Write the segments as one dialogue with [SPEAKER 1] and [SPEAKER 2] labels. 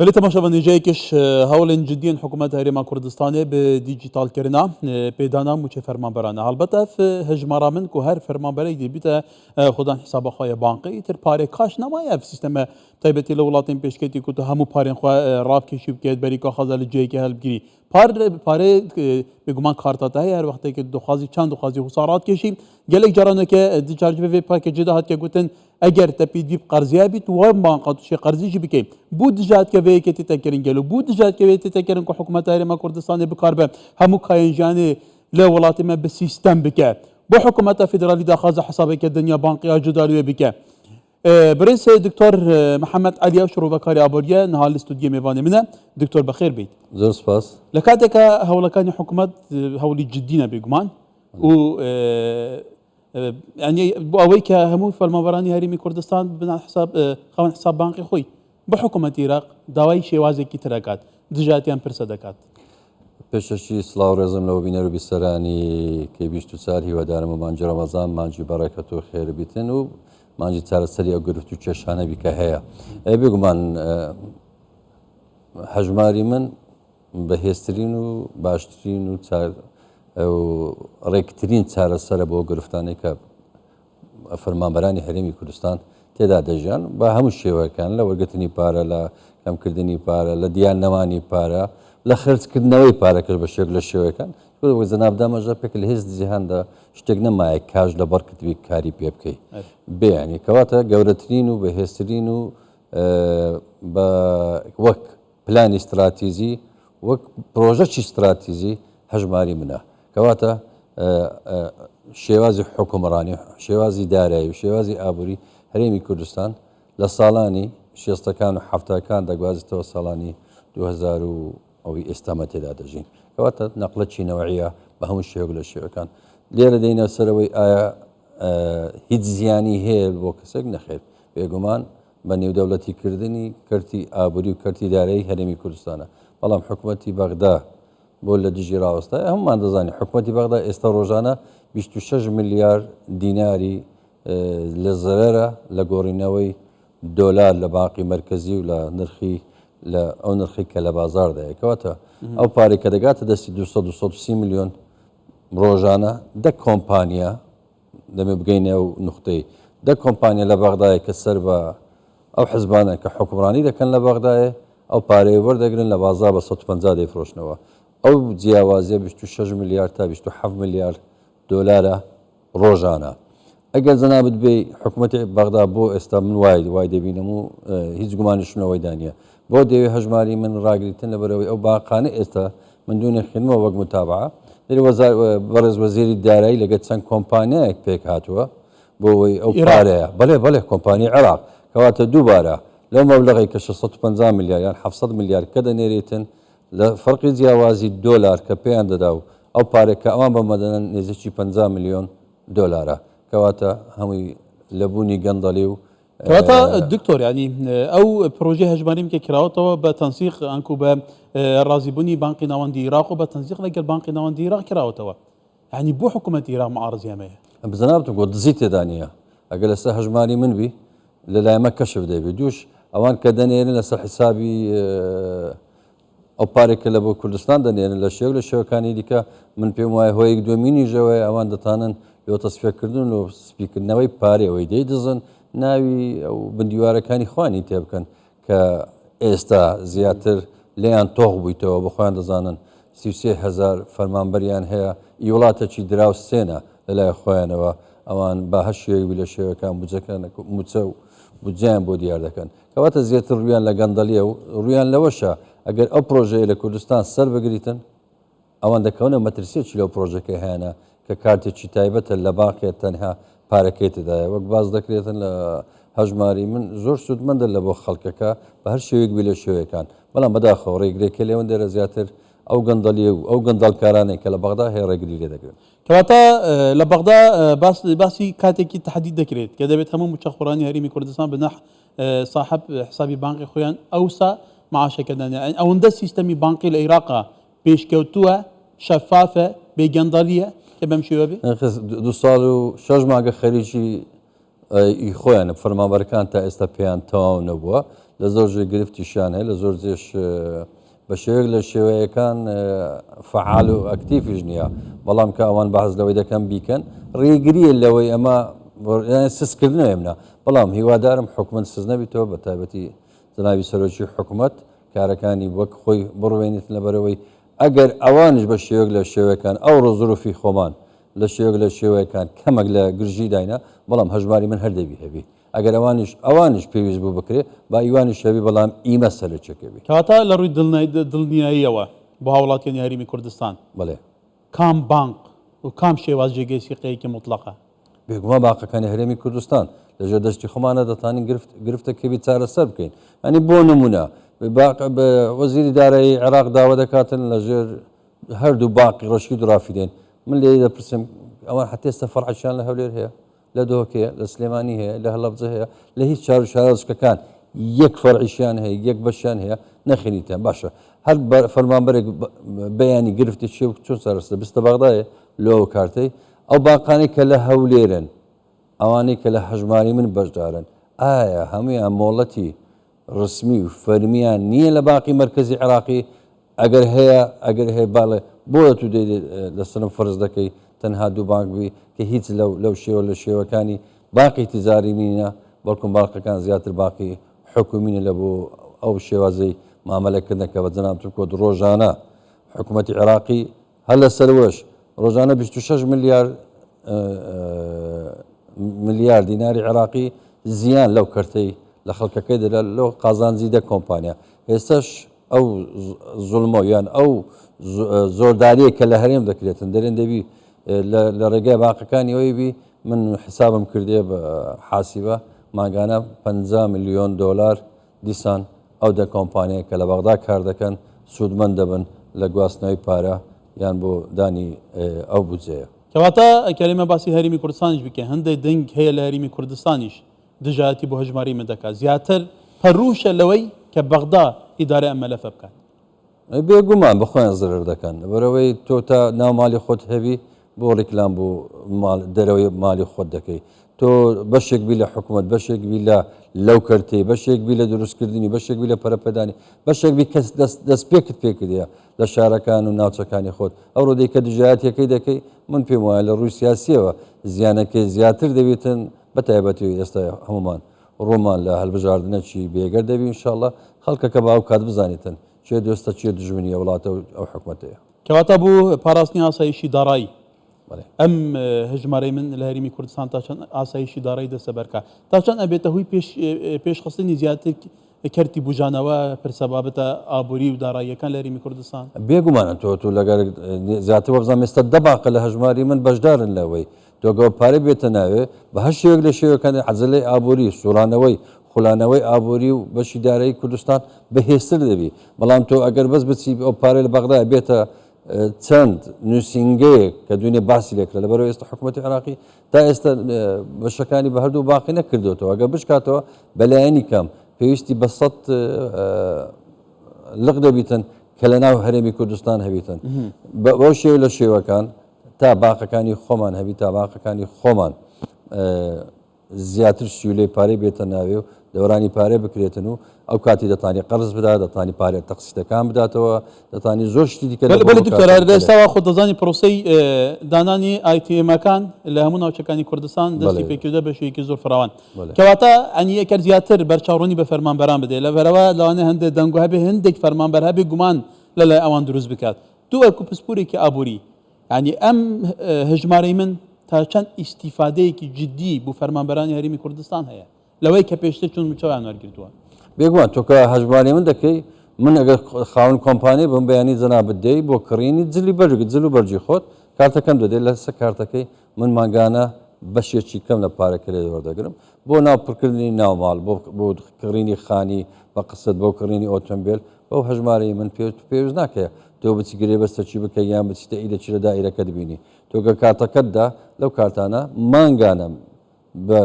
[SPEAKER 1] Belê temaşevan hêjayekîş hewlên cidî yên hikûmeta Herêma Kurdistanê bi dîjîtalkirina pêdana mûçe fermanberan e. Helbet ev hejmara min ku her fermanberek dê bîte xwedan hîsaba xwe ya banqê îtir parê kaş nemaye ev sîsteme taybetî li welatên pêşketî ku tu hemû parên xwe rabkêşî bike berî kaxaza li cihekê helbigirî. Par parê bêguman karta te heye her wextê ku tu dixwazî çend dixwazî wisa radikêşî. Gelek caran weke di çarçovê vê pakêcê de hatiye gotin eger te pêdivî bi qerzê hebî tu wan banka tu şê qerzî jî bikey. Bû dijatke vê yekê tête kirin gelo bû dijatke vê tête kirin ku hikûmeta Herêma Kurdistanê bikaribe hemû kayên jiyanê li welatê me bi sîstem bike. Bo hikûmeta federalî daxwaza hesabeke din ya banqî ya cuda li wê bike. Birêz Doktor Mihemed Elî ew şirovekarê aborî ye niha li stûdiyê mêvanê min e. Doktor bi xêr bêyt.
[SPEAKER 2] Zor spas.
[SPEAKER 1] Li kateka hewlekanî hikûmet hewlî ciddî ne bêguman û yanî bo ewey ke hemû fermanberanî Herêmî Kurdistan bibin hesab xewen hesab banqê xwe Bi hikûmetê Iraq dawayî şêwazekî tire kat, dijatiyan pirse dekat.
[SPEAKER 2] Pêşeşî silav rêzim li bîner û bîseranî kê 24 hîwedarim û mancî Remezan mancî bereket û xêr bîtin û mancî çareserî ew girift û kêşane bî ke heye. Bêguman hejmarî min bihêztirîn û baştirîn û rêktirîn çareser e bo giriftanê ke فەرمانبەرانی هەرێمی کوردستان تێدا دەژیان بە هەموو شێوەکان لە وەرگرتنی پارە لە کەمکردنی پارە لە دیان نەمانی پارە لە خرجکردنەوەی پارەکەش بە شێک لە شێوەکان جەناب دامەژە پێک لە هێز جیهاندا شتێک نەمایە کاش لە بەرکردوی کاری پێ بکەی بیانی کەواتە گەورەترین و بەهێزترین و بە وەک پلانی ستراتیزی وەک پرۆژەکی ستراتیزی هەژماری منە کەواتە شێوازی حوکمڕانی، شێوازی دارایی و شێوازی ئابووری هەرێمی کوردستان لە ساڵانی شێستەکان و حەفتاکان دەگوازێتەوە ساڵانی 2000 و ئەوی ئێستامە تێدا دەژین. کەواتە نەقلەکی نەوعیە بە هەموو شێوەک لە شێوەکان. لێرە دێینە سەرەوەی ئایا هیچ زیانی هەیە بۆ کەسێک؟ نەخێر. بێگومان بە نێودەوڵەتیکردنی کەرتی ئابووری و کەرتی دارایی هەرێمی کوردستانە. بەڵام حکومەتی بەغدا بۆ لە دژی ڕاوەستایە؟ هەموومان دەزانین حکومەتی بەغدا ئێستا ڕۆژانە 26 ملیار دیناری لە زەرەرە لە گۆڕینەوەی دۆلار لە بانقی مەرکەزی و لە نرخی لە ئەو نرخی کە لە بازاردایە کەواتە ئەو پارەی کە دەگاتە دەستی 200 230 میلیۆن ڕۆژانە دە کۆمپانیا دەمێ بگەینە ئەو نوختەی دە کۆمپانیا لە بەغدایە کە سەر بە ئەو حزبانە کە حوکمڕانی دەکەن لە بەغدایێ ئەو پارەیە وەردەگرن لە بازاڕ بە 150 دەیفرۆشنەوە ئەو جیاوازیە 26 ملیار تا 27 ملیار دۆلارە ڕۆژانە ئەگەر جەنابت بێی حکوومەتی بەغدا بۆ ئێستا من وای وای دەبینم و هیچ گومانیشم لەوەیدا نییە بۆ دەیەوێ هەژماری من ڕاگریتن لەبەرئەوەی ئەو باقانە ئێستا من دوێنێ خوێندمەوە وەک متابعە دەری وەزار بەڕێز وەزیری دارایی لەگەڵ چەند کۆمپانیایەک پێک هاتووە بۆ ئەوەی ئەو پارەیە بەڵێ بەڵێ کۆمپانی عێراق کەواتە دووبارە لەو مەبلەغەی کە 650 ملیار یان 700 ملیار کە دەنێریتن لە فەرقی جیاوازی دۆلار کە پێیان دەدا و ئەو پارەی کە ئەوان بە مەدەنن نزیکی 50 ملیۆن دۆلارە کەواتە هەمووی لە بوونی گەندەڵی و
[SPEAKER 1] کەواتە دکتۆر یانی ئەو پرۆژەی هەژماری کە کراوەتەوە بە تەنسیق ئەنکو بە ڕازیبوونی بانقی ناوەندی عێراق و بە تەنسیق لەگەڵ بانقی ناوەندی عێراق کراوەتەوە یانی بۆ حکوومەتی عێراق معارضی ئەمەیە؟
[SPEAKER 2] جەنابتم گوت دزی تێدا نییە ئەگەر لەسەر هەژماری من بی لەلای مە کەشف دەبی دووش ئەوان کە دەنێرن لەسەر حیسابی ئەو پارەی کە لە بۆ کوردستان دەنێرن لە شێوەک لە شێوەکانی دیکە من پێم وایە هۆیەک دووەمینیش ئەوەیە ئەوان دەتانن لۆ تەسفیەکردن و سپیکردنەوەی پارەی ئەوەی دەیدزن ناوی ئەو بندیوارەکانی خوانی تێبکەن کە ئێستا زیاتر لێیان تۆخ بوویتەوە بە خۆیان دەزانن 33 هەزار فەرمانبەریان هەیە ئی وڵاتەکی دراوسێنە لەلای خۆیانەوە ئەوان بە هەر شێوەیەک بی لە شێوەکان بودجەکان مووچە و بودجەیان بۆ دیار دەکەن کەواتە زیاتر ڕویان لە گەندەڵیە و ڕویان لەوەشە ئەگەر ئەو پرۆژەیە لە کوردستان سەر بگریتن ئەوان دەکەونە مەترسیەکی لەو پرۆژەکەی هەیانە کە کارتێکی تایبەتە لە بانقێ تەنها پارەکەی تێدایە وەک باس دەکرێتن لە هەژماری من زۆر سوودمەندە لە بۆ خەڵکەکە بە هەر شێوەیەک بی لە شێوەیەکان بەڵام بەداخەوە ڕێگرێکە لێوەندێرە زیاتر ئەو گەندەڵیە و ئەو گەندەڵکارانەی کە لە بەغدا هەیە ڕێگری لێ دەگرن.
[SPEAKER 1] کەواتە لە بەغدا باس باسی کاتێکی تەحدید دەکرێت کە دەبێت هەموو مووچەخۆرانی هەرێمی کوردستان بنە ساحەب حسابی بانقی خۆیان ئەوسا معاشەکە دانێ ئەوەندە سیستەمی بانقی لە عێراقا پێشکەوتووە شەفافە بێ گەندەڵیە کە بەم شێوە بێ؟
[SPEAKER 2] دوو ساڵ و شەش مانگە خەریکی ئی خۆیانە فەرمانبەرەکان تا ئێستا پێیان تەواو نەبووە. لە زۆر جێ گرفتیشیان هەیە، لە زۆر جێش بە شێوەیەک لە شێوەیەکان فەعال و ئەکتیفیش نییە، بەڵام کە ئەوان باس لەوەی دەکەن بیکەن، ڕێگرییە لەوەی ئەمە سستکردنەوەی ئەمنە، بەڵام هیوادارم حکومەت سست نەبیتەوە، بە تایبەتی جەنابی سەرۆکی حکومەت کارەکانی وەک خۆی بڕوێنیت، لەبەرئەوەی ئەگەر ئەوانیش بە شێوەیەک لە شێوەکان ئەوڕۆ زروفی خۆمان لە شێوەک لە شێوەکان کەمەک لە گرژی داینە، بەڵام هەژماری من هەر دەبی هەبی، ئەگەر ئەوانیش ئەوانیش پێویست بوو بکرێ با ئیوانیش هەبی، بەڵام ئیمە سەرەکیەکە بی.
[SPEAKER 1] کەواتە لە ڕووی دڵنیاییەوە بۆ هاوڵاتیانی هەرێمی کوردستان.
[SPEAKER 2] بەڵێ.
[SPEAKER 1] کام بانق و کام شێواز جێگەی سیقەیەکی موتڵەقە؟
[SPEAKER 2] بێگومان بانقەکانی هەرێمی کوردستان لە ژێر دەستی خۆمانە دەتانین گرفت گرفتەکە بی چارەسەر بکەین. یانی بۆ نمونە وەزیری دارایی عێراق داوا دەکاتن لە ژێر هەردوو باقی ڕەشید و ڕافیدەین. من لێی دەپرسم ئەوان حتی ئێستا فەرعەکیان لە هەولێر هەیە؟ لە دهۆک هەیە، لە سلێمانی هەیە، لە هەڵەبجە هەیە، لە هیچ شار و شارۆچکەکان یەک فەرعیشیان هەیە، یەک بەشیان هەیە، نەخێنیتیان. باشە هەر فەرمانبەرێک بەیانی گرفتی چیە و چۆن چارەسەر بستە بەغدایێ لۆ ئەو کارتەی؟ ئەو بانقانەی کە لە هەولێرن، ئەوانەی کە لە هەژماری من بەشدارن، ئایا هەموویان مۆڵەتی ڕسمی و فەرمیان نییە لە باقی مەرکەزی عێراقی؟ ئەگەر هەیە ئەگەر هەیە باڵێ بۆ تو دێ لەسەرم فەرز دەکەی تەنها دوو بانک بی کە هیچ لەو لەو شێوە لە شێوەکانی باقی تیجاری نینە بەڵکم بانقەکان زیاتر باقی حکومینە لە بۆ ئەو شێوازەی مامەلەکردنە کە بە جەنابتم کۆت ڕۆژانە حکوومەتی عێراقی هەر لە سەروەش ڕۆژانە 26 ملیار ملیار دیناری عێراقی زیان لەو کەرتەی لە خەڵکەکەی دەدا لەو قازانجی دە کۆمپانیا ئێستاش ئەو زوڵمە یان ئەو زۆرداریە کە لە هەرێم دەکرێتن دەرێن دەبی لە ڕێگای باقەکانی ئەوەی بی من حسابم کردێ بە حاسیبە مانگانە 50 میلیۆن دۆلار دیسان ئەو دە کۆمپانیای کە لە بەغدا کار دەکەن سوودمەند دەبن لە گواستنەوەی پارە یان بۆ دانی ئەو بودجەیە.
[SPEAKER 1] کەواتە ئەگەر ئێمە باسی هەرێمی کوردستانیش بکەین هەندێک دەنگ هەیە لە هەرێمی کوردستانیش دژایەتی بۆ هەژماری من دەکات زیاتر پەروشە لەوەی کە بەغدا ئیدارەی ئەم مەلەفە بکات.
[SPEAKER 2] بێگومان بە خۆیان زەرەر دەکەن لەبەرئەوەی تۆ تا ناو ماڵی خۆت هەبی بۆ ڕیکلام بۆ ماڵ دەرەوەی ماڵی خۆت دەکەی تۆ بەشێک بی لە حکوومەت بەشێک بی لە لەو کەرتەی بەشێک بی لە دروستکردنی بەشێک بی لە پەرەپێدانی بەشێک بی کەس دەست دەست پێکت پێکردە لە شارەکان و ناوچەکانی خۆت ئەو ڕۆدەی کە دژایەتیەکەی دەکەی من پێم وایە لە ڕووی سیاسیەوە زیانەکەی زیاتر دەبێتن بە تایبەتی ئێستا هەمومان ڕوومان لە هەلبژاردنەکی بێگەرد دەبی ان شاءاللە خەڵکەکە با ئەو کات بزانیتن کێ دۆستە کێ دوژمنی ئەو وڵاتە و ئەو حکومەتەیە.
[SPEAKER 1] کەواتە بۆ پاراستنی ئاسایشی دارایی ئەم هەژمارەی من لە هەرێمی کوردستان تا چەند ئاسایشی دارایی دەستەبەرکا تا چەند ئەبێتە هۆی پێش پێشخستنی زیاتر کەرتی بوژانەوە پرسە بابەتە ئابووری و داراییەکان لە هەرێمی کوردستان؟
[SPEAKER 2] بێگومانە تۆ تۆ لەگەر زیاتر وەبزانم ئێستا دە باقە لە هەژماری من بەشدارن لەوەی تۆ گەر پارەی بێتە ناوێ بە هەر شێوەیەک لە شێوەکانی عەجەلەی ئابووری، سوڕانەوەی، خولانەوەی ئابووری و بەشی دارایی کوردستان بەهێزتر دەبی. بەڵام تۆ ئەگەر بەس بچی ئەو پارەی لە بەغدایە بێتە چەند نووسینگەیەک کە دوێنێ باسی لێکرا لەبەرئەوەی ئێستا حکوومەتی عێراقی تا ئێستا بەشەکانی بە هەردوو باقی نەکردوێتەوە ئەگەر بشکاتەوە بەلایەنی کەم پێویستی بە سەد لق دەبیتن کە لە ناو هەرێمی کوردستان هەبیتن بەو شێوە لە شێوەکان تا باقەکانی خۆمان هەبی تا باقەکانی خۆمان زیاتر سیولەی پارەی بێتە ناوێ و دەورانی پارە بکرێتن و ئەو کاتی دەتانی قەرز بدا دەتانی پارە تەقسیتەکان بداتەوە دەتانی زۆر شتی دیکە
[SPEAKER 1] بەلێ بەلێ دکتۆر هەر ئێستا وا خۆت دەزانی پرۆسەی دانانی ATM ەکان لە هەموو ناوچەکانی کوردستان دەستی پێکردە بە شێوەیەکی زۆر فراوان کەواتە ئەنی ئەگەر زیاتر بەرچاوڕوونی بە فەرمانبەران بدەیت لەبەرەوە لەوانەیە هەندێک دەنگۆ هەبێ هەندێک فەرمانبەر هەبێ گومان لەلای ئەوان دروست بکات دوو وەکو پسپورێکی ئابووری یانی ئەم هەژمارەی من تا چەند ئیستیفادەیەکی جدی بۆ فەرمانبەرانی هەرێمی کوردستان هەیە لەوەی کە پێشتر چون مووچەیان وەرگرتووە؟
[SPEAKER 2] بێگومان تۆ کە هەژماری من دەکەی من ئەگەر خاوەن کۆمپانیای بم بەیانی جەنابت دێی بۆ کڕینی جلی بەرگ جل و بەرگی خۆت کارتەکەم دەدەی لەسەر کارتەکەی من مانگانە بەشێکی کەم لە پارەکە لێت وەردەگرم بۆ ناو پڕکردنی ناو ماڵ بۆ بۆ کڕینی خانی بە قسط بۆ کڕینی ئۆتۆمبێل بەو هەژمارەی من پێ پێویست ناکەیە تۆ بچی گرێبەستەکی بکەی یان بچیتە ئیدەکی لە دائیرەکەت بینی تۆ گەر کارتەکەت دا لەو کارتانە مانگانە بە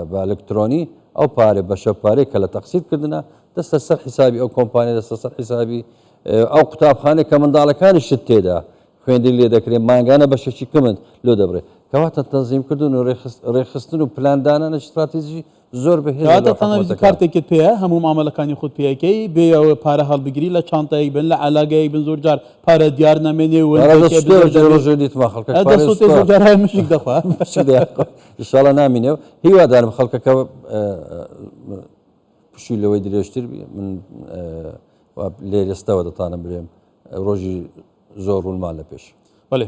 [SPEAKER 2] بە ئەلکترۆنی ئەو پارە بەشە پارەی کە لە تەقسیت کردنە دەستە سەر حیسابی ئەو کۆمپانیا دەستە سەر حیسابی ئەو قوتابخانەی کە منداڵەکانیشت تێدا خوێندنی لێ دەکرێت مانگانە بەشێکی کەمت لۆ دەبرێت. کەواتە تەنزیمکردن و ڕێکخستن و پلاندانانە ستراتیژی زۆر بەهێزە
[SPEAKER 1] کەواتە
[SPEAKER 2] لە
[SPEAKER 1] تەنها
[SPEAKER 2] حکومەتەکان.
[SPEAKER 1] کارتێکت پێیە هەموو مامەلەکانی خۆت پێ ئەکەی بێ ئەوەی پارە هەڵبگری لە چانتەیەک بن لە عەلاگەیەک بن زۆر جار پارە دیار نامێنێ ون
[SPEAKER 2] پارە
[SPEAKER 1] دەکێ
[SPEAKER 2] دەسوتێ
[SPEAKER 1] بزر
[SPEAKER 2] ڕۆژێ
[SPEAKER 1] دەبێ
[SPEAKER 2] ڕۆژێ دیتمە خەڵکەک پارەی
[SPEAKER 1] دەسوتێ
[SPEAKER 2] سوتا
[SPEAKER 1] زۆر جار هەیە مشک دەخوا.
[SPEAKER 2] مشک دەیانخوا ئیشاڵا نامینێ و هیوادارم خەڵکەکە پشووی لەوەی درێژتر بی من وا لێرەستەوە دەتانم بلێم ڕۆژی زۆر ڕوونمان لە پێش.
[SPEAKER 1] بەڵێ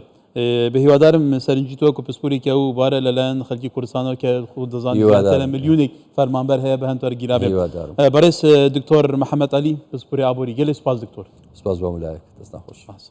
[SPEAKER 1] بە هیوادارم سەرنجی تۆ وەکو پسپۆرێکی ئەو بارە لەلایەن خەلکی کوردستانەوە کە خۆت دەزانی زیاتر لە
[SPEAKER 2] هیوادارم.
[SPEAKER 1] ملیونێک فەرمانبەر هەیە بە هەند وەرگیرابێ.
[SPEAKER 2] هیوادارم.
[SPEAKER 1] بەڕێز دکتۆر محەمەد عەلی پسپۆری ئابووری گەلێ سوپاس دکتۆر.
[SPEAKER 2] سوپاس بۆ هەموو لایەک دەستتان خۆش.
[SPEAKER 1] سوپاس.